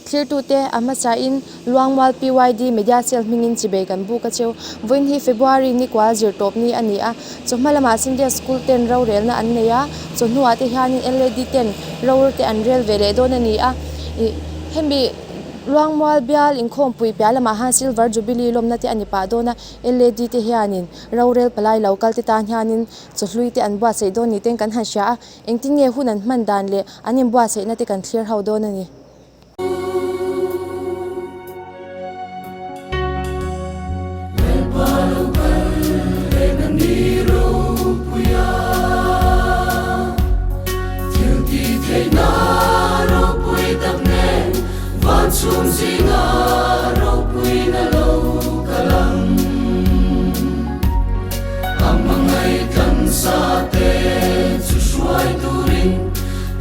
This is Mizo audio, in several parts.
Thlirtute a hmasain Luangmual PYD Media Cell hmingin chibei kan buk a cheu. Vawiin hi February ni kual zir tawp ni a ni a, chawhma lamah Sunday School ten rorelna an nei a, chawhnuah te hianin LAD ten ror te an rel ve leh dawn a ni a. Ih hemi Luangmual bial inkhawmpui piah lamah han Silver Jubilee lawmna te a ni pah dawn a, LAD te hianin rorel palai lo kal te tan hianin chawhlui te an buatsaih dawn ni ten kan han hria a, engtin nge hun an hman dan leh an inbuatsaihna te kan thlir ho dawn a ni.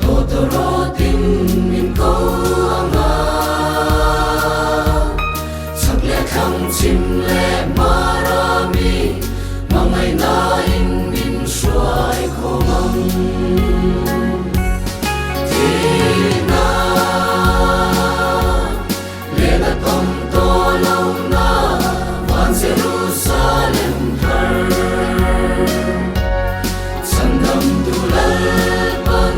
Tawtawrawtin min ko ang a, chhak leh thlang chhim leh hmar a mi hmangaihnain min hruai khawm ang. Thihna leh la tawm tawh lohna van Jerusalem thar. Chhandamtu Lalpan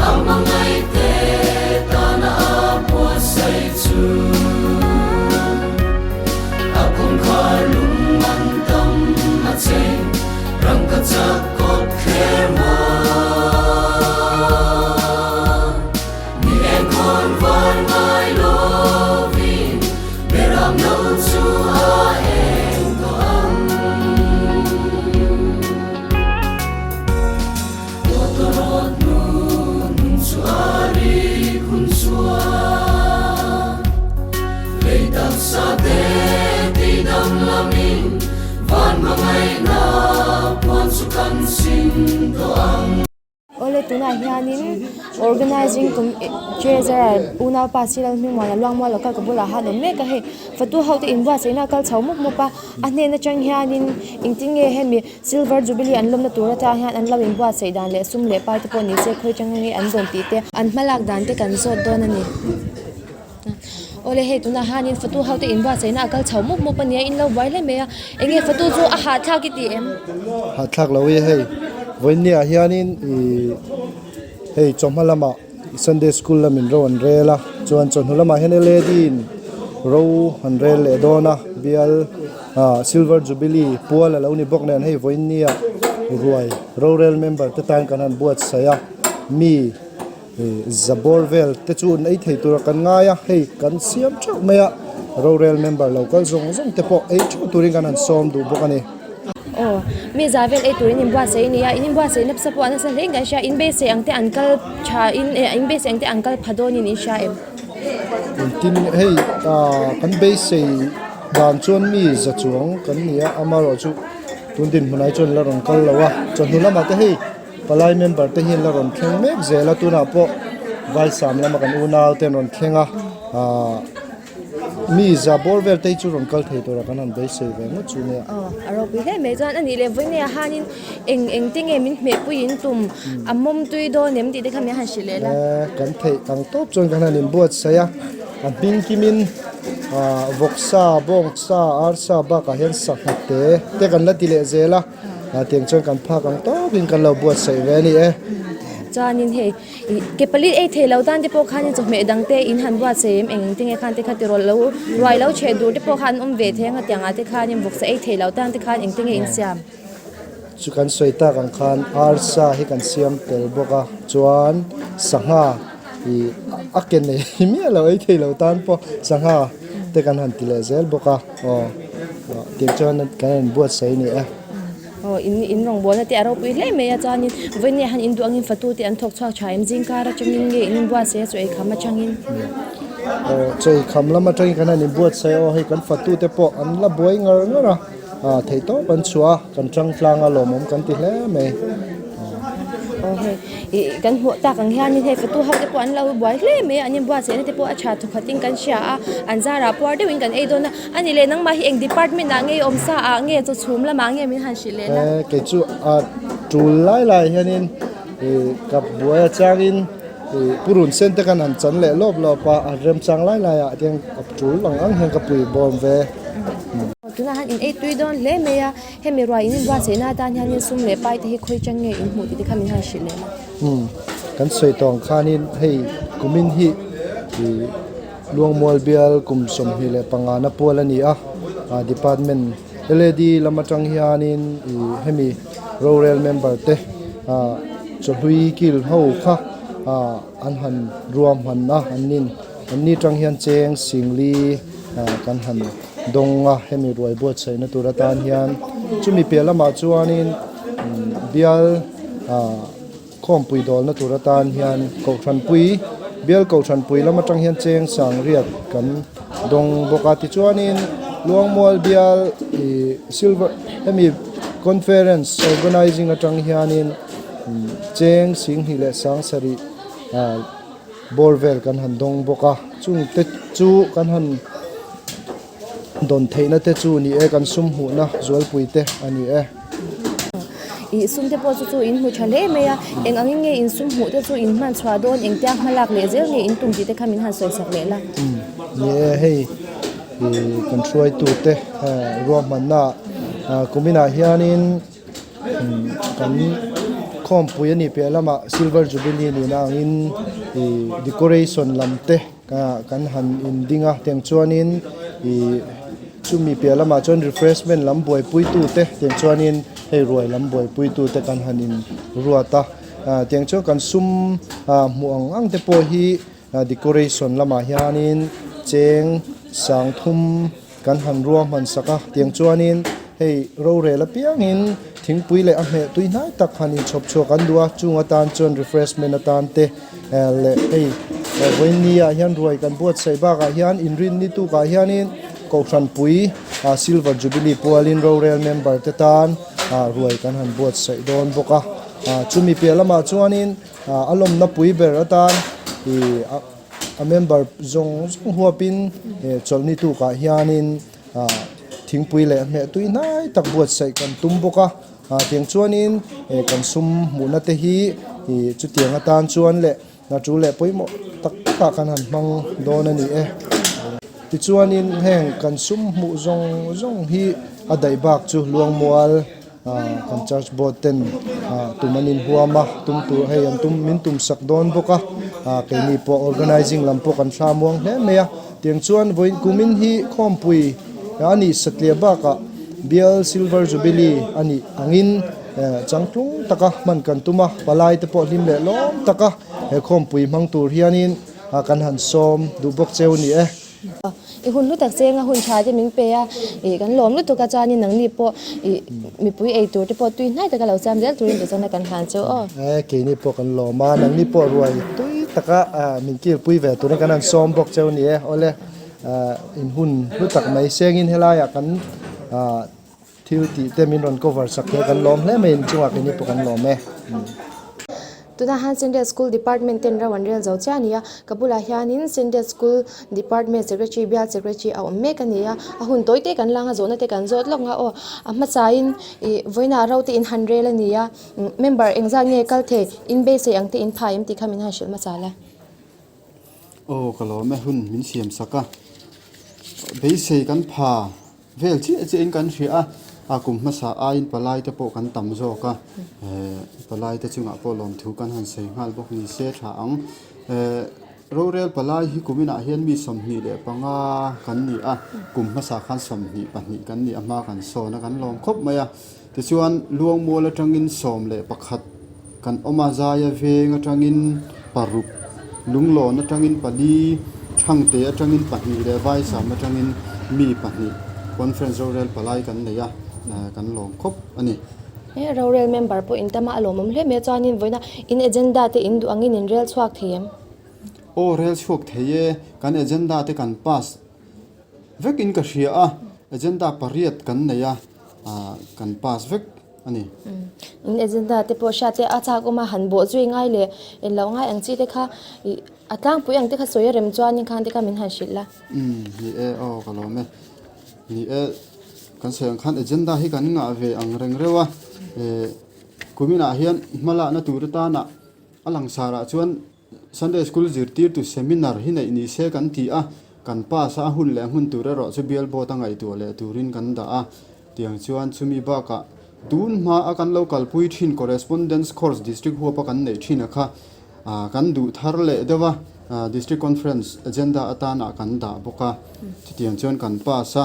a hmangaihte tana a buatsaih chu a kawngkhar lung man tam a cheng rangkachak kawt thler muan. Mi engkhawn var ngai lovin beram lo chu a eng tawh ang. Tawtawrawt nu nung chu a rik hun chuan lei taksa te tidam lamin van hmangaihna puan chu kan sin tawh ang. Awle tunah hianin organising treasurer unaupa Sir Hmingmuana Luangmual local ka bulah han awm mek a hei fatu ho te inbuatsaihna a kal chho mup mup a a hnen atang hianin engtin nge hemi silver jubilee an lawmna tur atang hian an lo inbuatsaih dan leh sum leh pai te pawh ni se khawi atang nge an dawn tih te an hmalak dan te kan zawt dawn a ni. Awle hei tunah hianin fatu ho te inbuatsaihna a kal chho mup mup a nia in lo buai hle mai a enge fatu chu a hahthlak i ti em? Hahthlak lo i hei vawiinniah hianin ih hei chawhma lamah Sunday school lamin ro an rel a chuan chawhnu lamah hian L A D in ro an rel leh dawn a bial ah silver jubilee pual a lo ni bawk nen hei vawiinniah ruai rorel member te tan kan han buatsaih a mi Zabawr vel te chu an ei thei tura kan ngai a, hei kan siam theuh mai a, rorel member lo kal zawng zawng te pawh ei theuh turin kan han sawm duh bawk a ni. Aw, mi za vel ei turin inbuatsaih a ni a, in inbuatsaih nasa pawh a nasa hle in kan hria, in beisei ang te an kal tha in eh in beisei ang te an kal pha dawnin in hria em? Engtin hei ah kan beisei dan chuan mi za chuang kan ni a, amaherawhchu tun dinhmunah hi chuan la rawn kal lo a, chawhnu lamah te hei. Palai member te hian la rawn thleng mek zel a tunah pawh Vaisam lama kan unau te an rawn thleng a ahh mi za bawr vel te hi chu rawn kal thei tura kan han beisei ve ngawt chu nia. Aw a ropui hle mai chuan anih leh vawinia hanin eng eng te nge min hmehpui in tum a mawm tui dawn em tih te kha min han hrilh leh la. Kan theih ang tawp chuan kan han inbuatsaih a a hming kimin ahh vawksa bawngsa arsa bakah hian sangha te te kan la ti leh zel a. Ah tiang chuan kan phak ang tawkin kan lo buatsaih ve a ni e. Chuanin hei ih ke pali ei thei lo tan te pawh khanin chawhmeh dang te in han buatsaih em eng eng te nge khan te kha tirawl lo ruai lo chheh dur te pawh khan an awm ve thei ang a tiangah te khanin vawksa ei thei lo tan te khan eng te nge in siam. Chu kan sawi tak ang khan arsa hi kan siam tel bawk a chuan sangha ih a ke nei miah lo ei thei lo tan pawh sangha te kan han ti leh zel bawk a aw. Tih chuan kan in buatsaih a ni e. Aw in in rawngbawlna te a ropui hle mai a chuanin vawiin ah hian in duh angin fatu te an thawk chhuak tha em zingkar atangin nge in inbuatsaih a chaw eikham atangin. Aw chaw eikham lam atangin kan han inbuatsaih a aw hei kan fatu te pawh an la buai ngar ngar a ah theihtawp an chhuah a kan tang tlang a lawmawm kan ti hle mai. Aw hei ih kan hmuh tak ang hianin hei fatu ho te pawh an lo buai hle mai a an inbuatsaihna te pawh a tha thawkhatin kan hria a an zarah puar deuhin kan ei dawn a. A ni leh nangmah hi eng department ah nge i awm sa ah nge chaw chhum lamah nge min han hrilh leh la? Kei chu a tul lai lai hianin ih ka buai a changin Ih purun sen te khan han chan leh lawp lawp a, a remchang lai lai ah hian ka tul ang ang hian ka pui bawm ve. Tunah hian in ei tui dawn hle mai a, hemi ruai in inbuatsaihna atan hianin sum leh pai te hi khawi chang nge in hmuh tih te kha min han hrilh leh la. Umm kan sawi tawng khanin hei kumin hi ih Luangmual bial kum 25 na pual a ni a, department LAD lam atang hianin ih hemi rorel member te ah chawhlui kil ho kha ah an han ruahman a an nin an ni tang hian cheng singli ah kan han dawng a hemi ruai buatsaihna tur atan hian chumi piah lamah chuanin bial ah Khawmpui dawlna tur atan hian Kohhranpui, Bial Kohhranpui lam atang hian cheng sang riat kan dawng bawk a. Tichuanin Luangmual Bial ih Silver hemi Conference Organising atang hianin cheng singhnih leh sang sarih ah bawr vel kan han dawng bawk a. Chungte chu kan han dawn theihna te chu ni e, kan sum hmuhna zualpui te a ni e. Ih sum te pawh chu chu in hmu tha hle mai a, eng angin nge in sum hmuh te chu in hman chhuah dawn, engtia hma lak leh zel nge in tum tih te kha min han sawi sak leh la. Ni e, hei ih kan hruaitu te ruahmanna ah kuminah hianin kan khawmpui a nih piah lamah silver jubilee nihna angin ih decoration lam te. Kan han in ding a tiang chuanin ih chumi piah lamah chuan refreshment lam buaipui tute tiang chuanin hei ruai lam buaipui tute kan han in ruat a ah tiang chuan kan sum ah hmuh ang ang te pawh hi decoration lamah hianin cheng sang thum Kan han ruahman sak a, tiang chuanin hei rorel apiangin thingpui leh a hmeh tui hnai tak han inchhawp chhuak an duh a, chung atan chuan refreshment atan te leh hei vawiin ah hian ruai kan buatsaih bakah hian inrinni tukah hianin Kohhranpui Silver Jubilee pualin rorel member te tan ruai kan han buatsaih dawn bawk a, chumi piah lamah chuanin a lawmna pui ber atan ih a. A member zawng zawng huapin chawlhni tukah hianin thingpui leh hmeh tui hnai tak buatsaih kan tum bawk a, tiang chuanin kan sum hmuhna te hi chutiang atan chuan leh hna leh pawimawh tak takah kan han hmang dawn a ni e. Tichuanin heng kan sum hmuh zawng zawng hi a daih bak chu Luangmual. Kan church board ten tum an inhuam a, tum tur hei an tum min tum sak dawn bawk a, keini pawh organizing lam pawh kan thla muang hle mai a, tiang chuan vawiin kumin hi khawmpui a nih satliah bakah bial silver jubilee a nih angin changtlung taka hman kan tum a, palai te pawh hlim leh lawm taka he khawmpui hmang tur hianin kan han sawm duh bawk cheu a ni e. I hun hlu tak cheng a hun tha te min pe a, ih kan lawm lutuk a chuanin nangni pawh ih mipui ei tur te pawh tui hnai taka lo siam zel turin tichuan kan hlan chu aw. E keini pawh kan lawm a, nangni pawh ruai tui taka min kilpui ve turin kan han sawm bawk cheu ni e, awle in hun hlu tak mai sengin helaiah kan Thil tih te min rawn cover sak hi kan lawm hle mai in chungah keini pawh kan lawm e. Tunah hian Sunday School Department ten ro an rel zo chiah a ni a, ka bulah hianin Sunday School Department Secretary bial Secretary a awm mek a ni a, a hun tawi te kan lang a zawhna te kan zawt lawk nga aw, a hmasain ih vawiinah ro te in han rel a ni a, member engzat nge kal thei in beisei ang te in phai em tih kha min han hrilh hmasa la. Aw ka lawm e hun min siam sak a, beisei kan pha. Vel chiah chiahin kan hria a, a kum hmasa aiin palai te pawh kan tam zawk a, eh palai te chungah pawh lawmthu kan han sawi nghal bawk ni se tha ang. Eh rorel palai hi kum inah hian mi 25 kan ni a, kum hmasa khan 22 kan ni a hma kan sawn a kan lawm khawp mai a. Tichuan Luangmual atangin 11 kan awm a, Zaia veng atangin paruk, Lunglawn atangin pali, Thangte atangin pahnih leh Vaisam atangin mi pahnih Conference rorel palai kan nei a, kan lawm khawp a ni. He rorel member pawh in tam a, a lawmawm hle mai a, chuanin vawiina in agenda te in duh angin in rel chhuak thei em? Aw rel chhuak thei e, kan agenda te kan pass vekin ka hria a, agenda pariat kan nei a, kan pass vek a ni. In agenda te pawh hriat te a chak awm a, han bawh zui ngai leh en lo ngai ang chi te kha ih a tlangpui ang te kha sawi a rem chuanin khan te kha min han hrilh la. Umm ni e aw ka lawm e. Ni e kan sawi ang khan agenda hi kan ngah ve ang reng reuh a, eh kuminah hian hmalakna tur atana a langsarah chuan. Sunday School zirtirtu seminar hi neih ni se kan ti a, kan pass a, a hun leh a hmun tur erawh chu bial board a ngaihtuah leh turin kan dah a. Tiang chuan chumi bakah tun hma a kan lo kalpui thin Correspondence Course District huapa kan neih thin a kha kan duh thar leh deuh a, District Conference agenda atana kan dah bawk a, chutiang chuan kan pass a.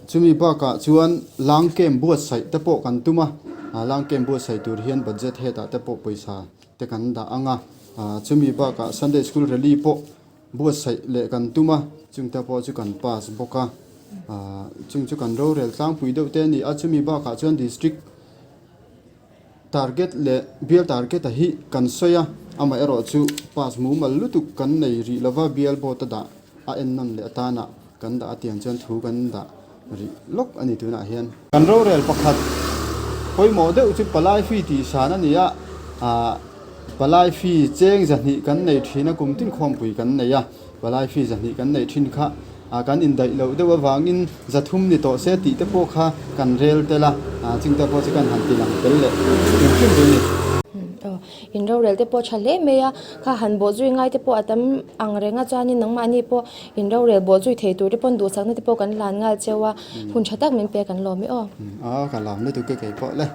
Chumi bakah chuan lang camp buatsaih te pawh kan tum a, lang camp buatsaih tur hian budget hetah te pawh pawisa te kan dah ang a, chumi bakah Sunday School Rally pawh buatsaih leh kan tum a, chung te pawh chu kan pass bawk a, chung chu kan rorel tlangpui deuh te a ni a, chumi bakah chuan district Target leh bial target a hi kan sawi a, amaherawh chu pass mumal lutuk kan nei rih lova bial board a dah a en nawn leh atana kan dah a tiang chuan thu kan dah rih lawk a ni tunah hian. Kan rorel pakhat pawimawh deuh chu palai fee tih san a ni a, ah palai fee cheng zahnih kan nei thin a kum tin khawmpui kan nei a, palai fee zahnih kan neih thin kha Ah kan indaih loh deuh avangin zathum ni tawh se tih te pawh kha kan rel tel a, ah ching te pawh chu kan han ti lang tel leh hrim hrim tur a ni. Aw, in rorel te pawh tha hle mai a, kha han bawh zui ngai te pawh a tam ang reng a, chuanin nangmahni pawh in rorel bawh zui thei tur te pawn duhsakna te pawh kan hlan nghal cheu a, hun tha tak min pe kan lawm e aw. Aw, ka lam lutuk e kei pawh le.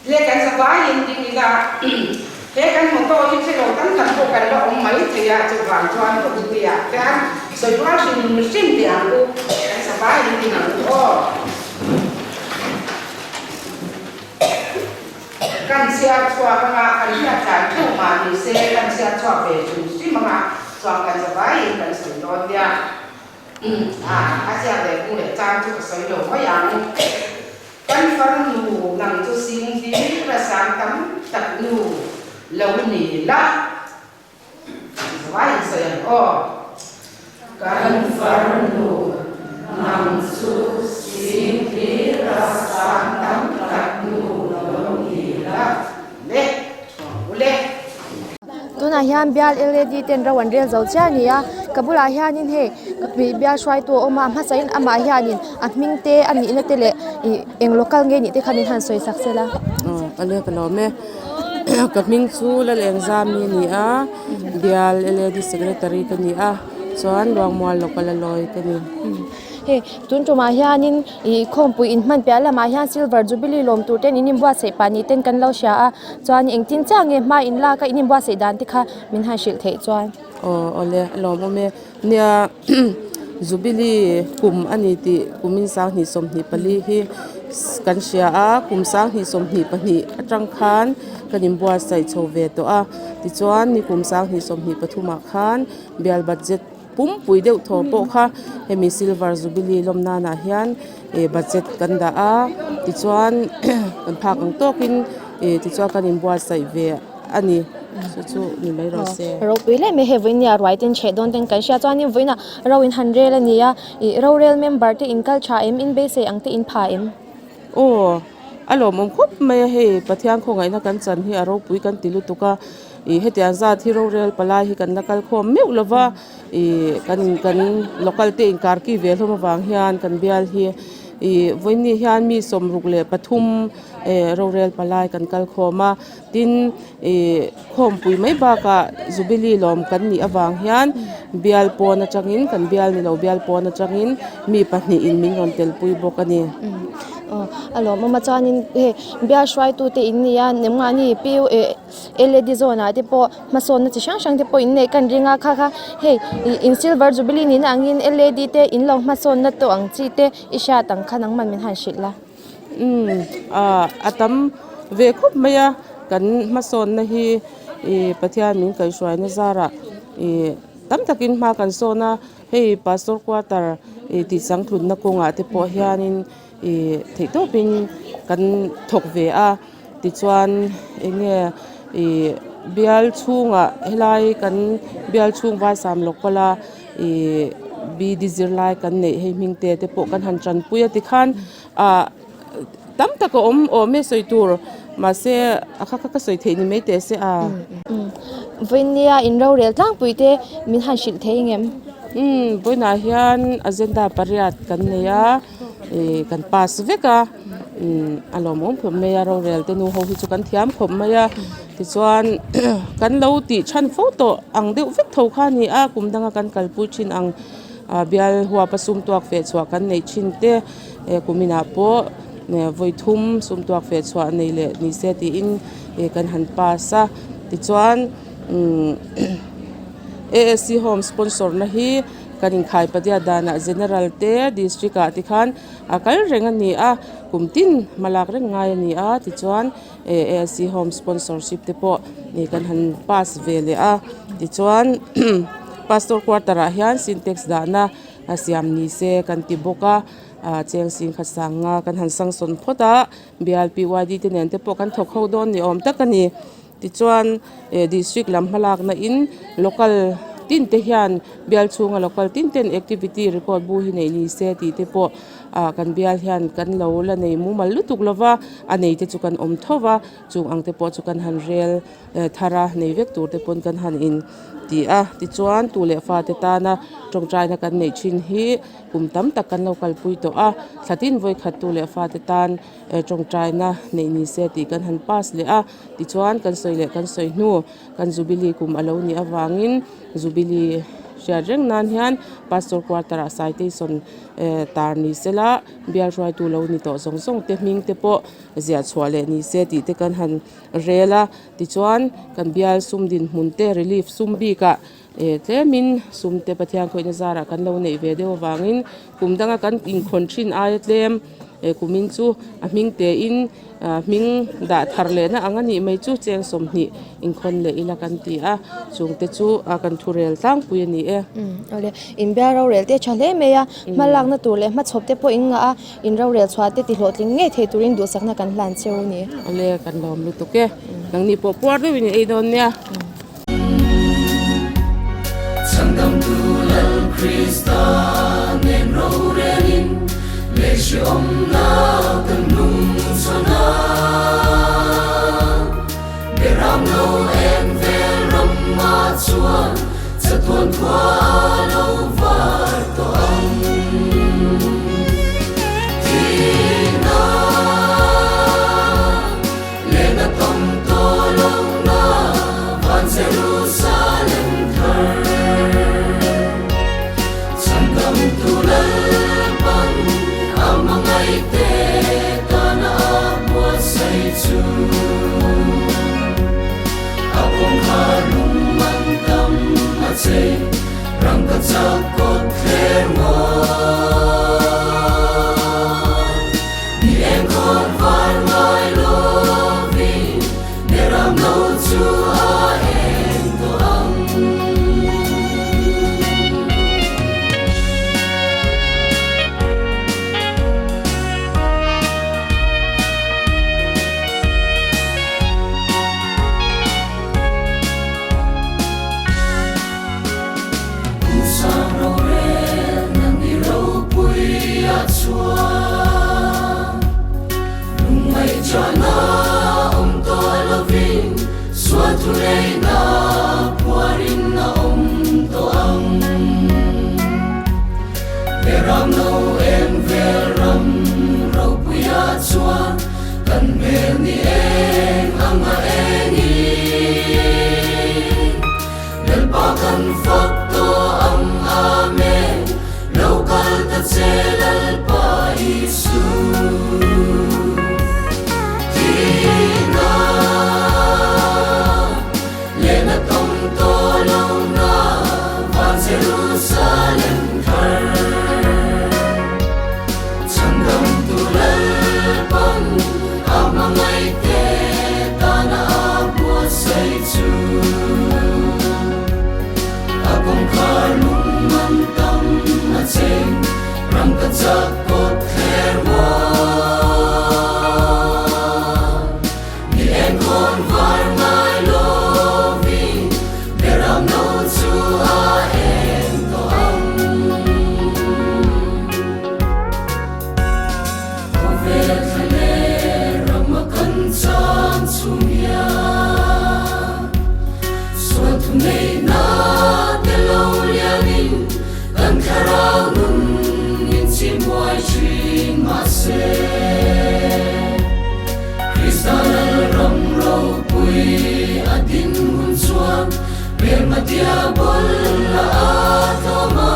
Le kan zavaiin ding ila, he kan motto hi thilo tam tak pawh kan la awm mai thei a, chuvang chuan Bawkpuia hian sawi rual hrim hrim teh ang u, kan zavaiin ding ang u aw. Kan chhiar chhuak anga kan hriat tlai theuh mah ni se, kan chhiar chhuak ve hrim hrim anga chuan kan zavaiin kan sawi dawn nia. A, a ziak leh hmu leh chang chu ka sawi lo mai ang. Kan farnu nang chu sing hlir a sang tam tak nu lo ni la. Vai in sawi ang aw. Kan farnu nang chu sing hlir a sang tam tak nu lo ni la. Le, thuang u le. Tunah hian bial led ten ro an rel zo chiah a ni a ka bulah hianin hei bial hruaitu a awm a a hmasain amah hianin a hming te a nihna te leh ih eng local nge nih te kha min han sawi sak sela. Aw ka le ka lawm e ka hming chu Lalengzami a ni a bial led secretary ka ni a chuan Luangmual local a lawi ka ni. Hei tun tumah hianin ih khawmpui inhman piah lamah hian silver jubilee lawm tur ten in inbuatsaih pah ni ten kan lo hria a chuan engtin chiah nge hma in lak a in inbuatsaih dan te kha min han hrilh theih chuan. Aw awle a lawmawm e nia jubilee kum a ni tih kumin sanghnih 24 hi kan hria a kum sanghnih 22 atang khan kan inbuatsaih chho ve tawh a tichuan ni kum sanghnih 23 ah khan bial budget. Pumpui deuh thaw pawh kha hemi silver jubilee lawm nanah hian ih budget kan dah a tichuan kan phak ang tawkin ih tichuan kan inbuatsaih ve a ni chu chu ni mai rawh se. Ropui hle mai hei vawiin ruai ten chheh dawn ten kan hria chuanin vawiinah ro in han rel a ni a ih rorel member te in kal tha em in beisei ang te in pha em? Aw a lawmawm khawp mai a hei Pathian khawngaihna kan chan hi a ropui kan ti lutuk a. Ih hetiang zat hi rorel palai hi kan la kal khawm meuh lo va ih kan kan local te inkar ki ve hlawm avang hian kan bial hi ih vawiin hian mi 63 eh rorel palai kan kal khawm a tin ih khawmpui mai bakah jubilee lawm kan nih avang hian bial pawn atangin kan bial ni lo bial pawn atangin mi pahnihin min rawn telpui bawk a ni. Aw a lawmawm a chuanin hei bial hruaitute in nia nangmahni pu eh. Led zawn ah te pawh hmasawnna chi hrang hrang te pawh in neih kan ring a kha kha hei ih in silver jubilee nihna angin led te in lo hmasawnna tawh ang chi te i hriat ang kha nangman min han hrilh la. Umm ah a tam ve khawp mai a kan hmasawnna hi ih Pathian min kaihhruaina zarah. Ih tam takin hma kan sawn a, hei pastor quarter ih tih changtlunna kawngah te pawh hianin ih theihtawpin kan thawk ve a tichuan eng nge ih bial chhungah helai kan bial chhung vaisam local a ih bd zirlai kan neih hei hming te te pawh kan han tanpui a tikhan ah tam tak a awm awm e sawi tur mahse a kha kha ka sawi theih ni mai teh se a. Vawinia in rorel tlangpui te min han hrilh thei ngem? Umm vawiinah hian agenda pariat kan nei a ih kan pass vek a umm a lawmawm khawp mai a rorel te nu ho hi chu kan thiam khawp mai a tichuan kan lo tih chhan fo tawh ang deuh vek tho kha a ni a kum danga kan kalpui thin ang ah bial huapa sum tuak feh chhuah kan neih thin te. He kuminah pawh vawi thum sumtuak feh chhuah nei leh ni se tiin kan han pass a tichuan ASC home sponsor na hi kan inkhai padia danah general te district ah te khan a kal reng a ni a kum tin hma lak reng ngai a ni a tichuan ASC home sponsorship te pawh kan han pass ve leh a tichuan pastor quarter ah hian sintex dahna. A siam ni se kan ti bawk a, ah cheng sing khat sang nga kan han sang sawn phawt a, bial PYD te nen te pawh kan thawk ho dawn ni awm tak a ni. Tichuan eh district lam hmalakna in local tin te hian bial chhunga local tin ten activity record bu hi neih ni se tih te pawh ah kan bial hian kan lo la nei mumal lutuk lo va, a nei te chu kan awm tho va, chung ang te pawh chu kan han rel thar a nei vek tur te pawn kan han in ti a tichuan tu leh fate tana tawngtaina kan neih thin hi kum tam tak kan lo kalpui tawh a thla tin vawikhat tu leh fate tan tawngtaina neih ni se tih kan han pass leh a tichuan kan sawi leh kan sawi hnu kan jubilee kum a lo nih avangin jubilee hriat reng nan hian pastor quarter ah citation tar ni sela bial hruaitu lo ni tawh zawng zawng te hming te pawh ziah chhuah leh ni se tih te kan han rel a tichuan kan bial sum dinhmun te relief sum bikah eh tlemin sum te Pathian khawihna zarah kan lo neih ve deuh avangin kum danga kan inkhawn thin aia tlem eh kumin chu a hming tein ah hming dah thar lehna ang a nih mai chu cheng sawmhnih inkhawn leh ila kan ti a chungte chu a kan thu rel tlangpui a ni e. Awle inbial rorel te tha hle mai a hma lakna tur leh hmachhawp te pawh in ngah a. In rorel chhuah te tihlawhtling ngei thei turin duhsakna kan hlan cheu a ni. Awle kan lawm lutuk e. Nangni pawh puar deuhin i ei dawn nia. Chhandamtu Lal Krista nen rorelin leh hrehawmna kan nung chhawn a. Beram lo eng vel ramah chuan chatuan khua a lo var tawh ang. Thihna lehna tam tawh lohna van Jerusalem thar. Chhandamtu Lalpan a hmangaihte tana a buatsaih chu. A kawngkhar lung man tam a chei rangka chak kawt thler ngawn. Ni eng khawn var ngai lovin Beram lo chu a eng tawh ang. Kumsang rorel nan i ropui a chuan Lungngaihchahna awm tawh lovin Sual thuneihna phuarin a awm tawh ang. Beram no eng vel ram ropui a chuan Kan hmel ni eng ang a engin Lalpa kan fak tawh ang Amen Lo kal ta che Lalpa Isu Thihna lehna tawm tawh lohna van Jerusalem thar. Chhandamtu Lalpan a hmangaihte tana a buatsaih chu. hruai thin mahse, Krista Lalram ropui a din hun chuan hmelma diabol a tlawm a.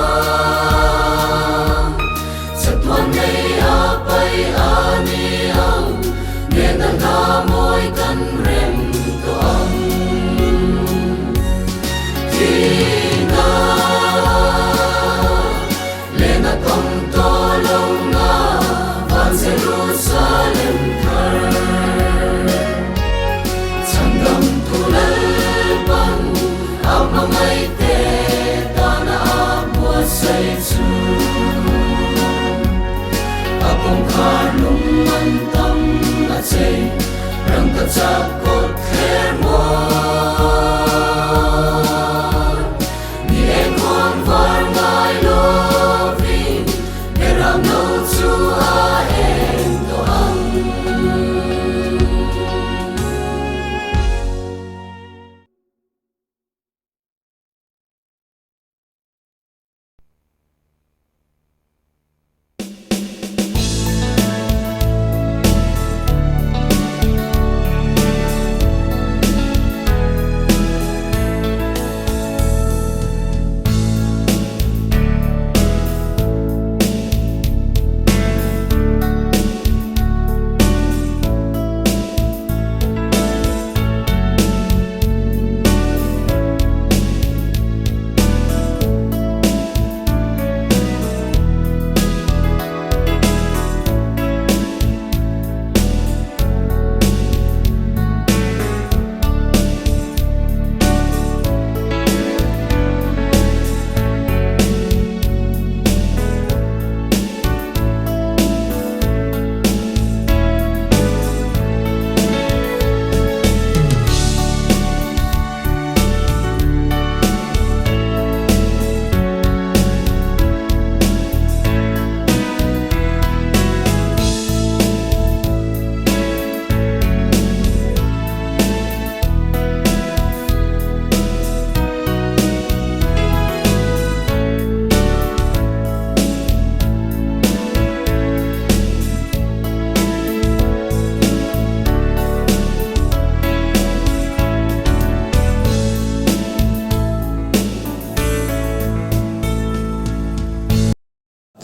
Chatuan nei a pai a ni ang, nena hna mawi kan rem tawh ang. Thihna lehna tawm tawh lohna van Jerusalem thar. Chhandamtu Lalpan a hmangaihte tana a buatsaih chu. A kawngkhar lung man tam a chei, rangka chak kawt thler mual. Ni e khawn var ngai lovin, beram no chu a eng tawh ang.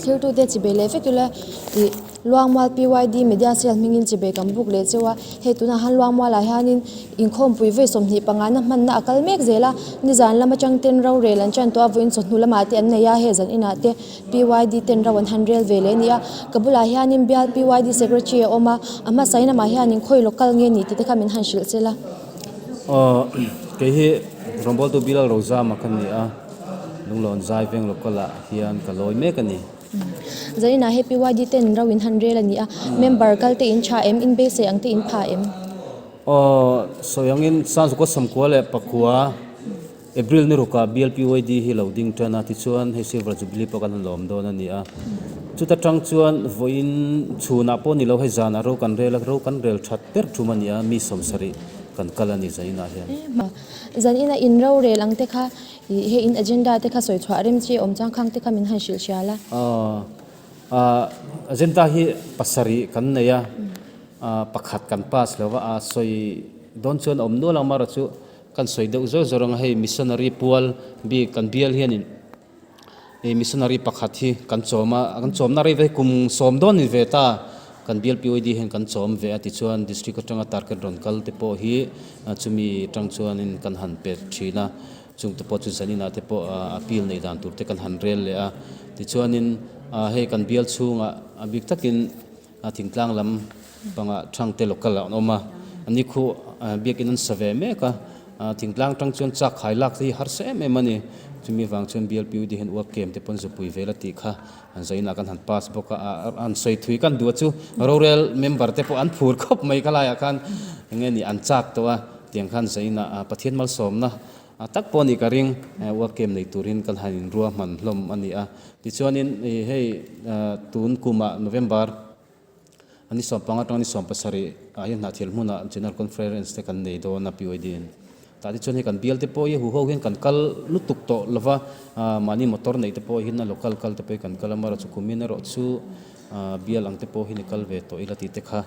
Thirtute chibei leh vek ila ih Luangmual PYD Media Cell hmingin chibei kan buk leh cheu a, hei tunah han Luangmualah hianin inkhawmpui vawi 25 na hmanna a kal mek zel a, nizan lam atang ten rorel an tan tawh a, vawiin chawhnu lamah te an nei a, hei zan inah te PYD ten ro an han rel ve leh a ni a, ka bulah hianin bial PYD Secretary a awm a, a hmasa in amah hianin khawi local nge ni tih te kha min han hrilh chel a. Aw, kei hi rawngbawltu Bilal Rozama ka ni a, Lunglawn zai veng local ah hian ka lawi mek a ni. Zaninah hei PYD ten ro in han rel a ni a, member kal te in tha em, in beisei ang te in pha em? Aw, sawi angin Sanzukua Samkua leh Pakua April ni rukah BLPYD hi lo ding tan a, tichuan hei Silver Jubilee pawh kan han lawm dawn a ni a. Chuta tang chuan vawiin chhunah pawh ni lo hei zanah ro kan rel a, ro kan rel that ber thum a ni a, mi 70 kan kal a ni zaninah hian. Zanina in rorel ang te kha ih hei in agenda te kha sawi chhuah rem chi awm chang khang te kha min han hrilh hrial a. Aw, agenda hi pasarih kan nei a, pakhat kan pass lo va, a sawi dawn chuan awm nual ang amaherawhchu Kan sawi deuh zawr zawr ang a, hei missionary pual bik kan bial hianin ih missionary pakhat hi kan chawm a, kan chawmna rei ve kum sawm dawn ni ve ta kan bial POD hian kan chawm ve a tichuan district atanga target rawn kal te pawh hi chumi atang chuanin kan han pe thin a, chung te pawh chu zaninah te pawh appeal neih dan tur te kan han rel leh a, tichuanin hei kan bial chhungah a bik takin A thingtlang lam pangah Thangte local ah an awm a, ani khu biakin an sa ve mek a, thingtlang tang chuan chak khai lak te hi harsa em em a ni, chumi vang chuan BLPUD hian uak kem te pawn zupui vel a tih kha an zainah kan han pass bawk a, an sawi thui kan duh a chu rorel member te pawh an phur khawp mai ka laiah khan eng nge ni an chak tawh a, tiang khan zainah Pathian malsawmna A tak pawh a nih ka ring, work camp nei turin kan han inruahman hlawm a ni a. Tichuanin hei tun kumah November a ni 15 atanga ni 17 ah hian Hnahthial hmunah General Conference te kan nei dawn a PYD in. Tah te chuan hei kan bial te pawh hi huho hian kan kal lutuk tawh lo va, mahni motor neih te pawh hian a local kal te pawh hi kan kal a, amaherawh chu kumin erawh chu bial ang te pawh hi ni kal ve tawh ila tih te kha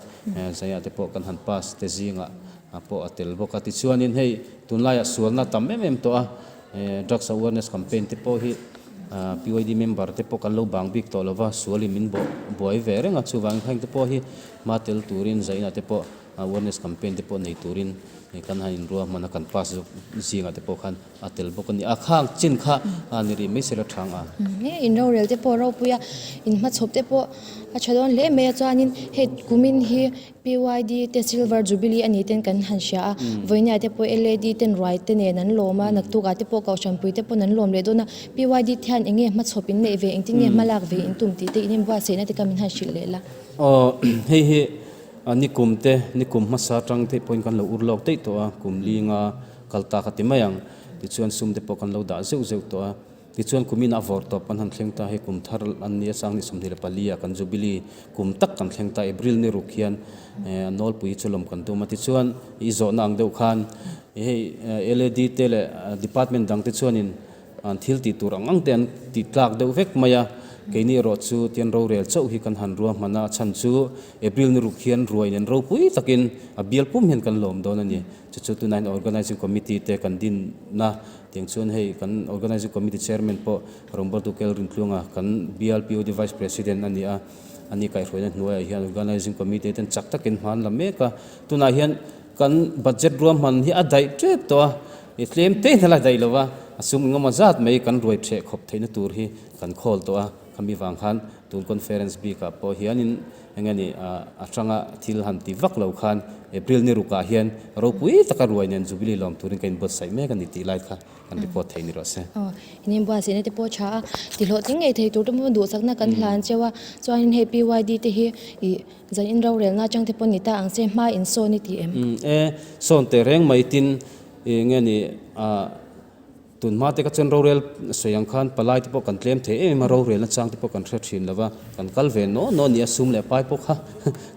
zaiah te pawh kan han pass te zingah pawh a tel bawk a. Tichuanin hei tunlaiah sualna tam em em tawh a, drugs awareness campaign te pawh hi PYD member te pawh kan lo bang bik tawh lo va, sualin min bawh buai ve reng a, chuvangin heng te pawh hi hma tel turin zainah te pawh Awareness campaign te pawh nei turin kan han inruahman a, kan pass zawk zingah te pawh khan a tel bawk a ni. A khang chin kha a ni rih mai sela thang a. He inrorel te pawh ropui a, inhmachhawp te pawh a tha dawn hle mai a, chuanin hei kumin hi PYD te Silver Jubilee a ni ten kan han hria a, vawinia te pawh LAD ten ruai te nen an lawm a, naktukah te pawh Kohhranpui te pawn an lawm leh dawn a, PYD te hian eng nge hmachhawp in neih ve, engtin nge hmalak ve in tum tih te in inbuatsaihna te kha min han hrilh leh la. Aw hei hi. A nikum te, nikum hmasa atang te pawhin kan lo ur lawk daih tawh a, kum linga kal ta kha ti mai ang. Tichuan sum te pawh kan lo dah zeuh zeuh tawh a. Tichuan kumin a vawr tawp kan han thleng ta, hei kum thar an nia sang ni 24 ah kan Jubilee kum tak kan thleng ta, April ni ruk hian a nawlpui chu lawm kan tum a. Tichuan i zawhna ang deuh khan hei LAD te leh department dang te chuanin An thil tih tur ang ang te an ti tlak deuh vek mai a, keini erawh chu tian rorel chauh hi kan han ruahman a, a chhan chu April ni ruk hian ruai nen ropui takin a bial pum hian kan lawm dawn a ni. Chu chu tunah hian Organising Committee te kan dinna tiang chuan hei kan Organising Committee Chairman pawh Rawngbawltu Kel Rintluanga kan bial POD Vice President a ni a, ani kaihhruaina hnuaiah hian Organising Committee ten chak takin hma an la mek a, tunah hian Kan budget ruahman hi a daih tep tawh a, i tlem te in a la daih lo a, a sum engemaw zat mai kan ruai ṭheh khawp theihna tur hi kan khawl tawh a, khami vang khan tun conference bikah pawh hianin eng nge ni a hranga thil han ti vak lo khan April ni rukah hian ropui taka ruai nen Jubilee lawm turin ka inbuatsaih mek a ni tih lai kha kan report thei ni rawh se. Aw, in inbuatsaihna te pawh tha a, tihlawhtling ngei thei tur te pawh duhsakna kan hlan cheu a, chuanin hei PYD te hi ih Zan in rorelna atang te pawh ni ta ang che, hma in sawn i ti em? Umm e, sawn teh reng mai tin i nge ni ah tun hma te ka chuan rorel sawi ang khan palai te pawh kan tlem thei em em a, rorelna chang te pawh kan hre thin lo va, kan kal ve naw naw nia sum leh pai pawh kha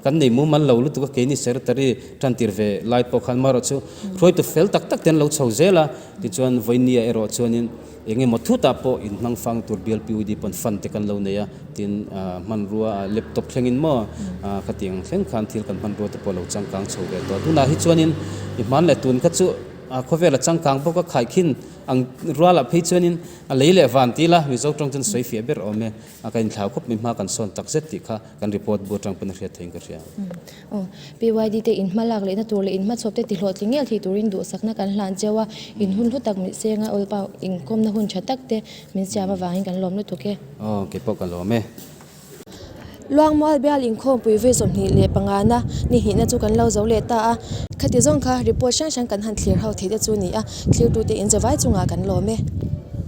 kan nei mumal lo lutuk a, keini secretary tan tir ve lai pawh khan marawh chu hruaitu fel tak tak te an lo chho zel a, tichuan vawinia erawh chuanin Eng emaw thutah pawh inhmang fang tur bial PUD pawn fund te kan lo nei a, tin hmanrua laptop thlengin maw khatiang thleng khan thil kan hmanrua te pawh lo changkang chho ve tawh. Tunah hi chuanin i hman leh tun kha chu khawvel a changkang bawk a, khaikhin ang rualah phei chuanin a lei leh van ti ila Mizo tawng chuan sawi fiah ber awm e, a ka inthlau khawp mai hma kan sawn tak zet tih kha kan report bu atang pawn a hriat theiin ka hria. Aw, PYD te in hmalak lehna tur leh in hmachhawp te tihlawhtling ngel thei turin duhsakna kan hlan cheu a, in hun hlu tak mit senga awlpa inkawmna hun tha tak te min siam avangin kan lawm lutuk e. Aw, kei pawh ka lawm e. Luangmual bial inkhawmpui vei 25 na ni hnihna chu kan lo zo leh ta a, khati zawng kha report hrang hrang kan han thlir ho thei te chu ni a, thlirtute in zavai chungah kan lawm e.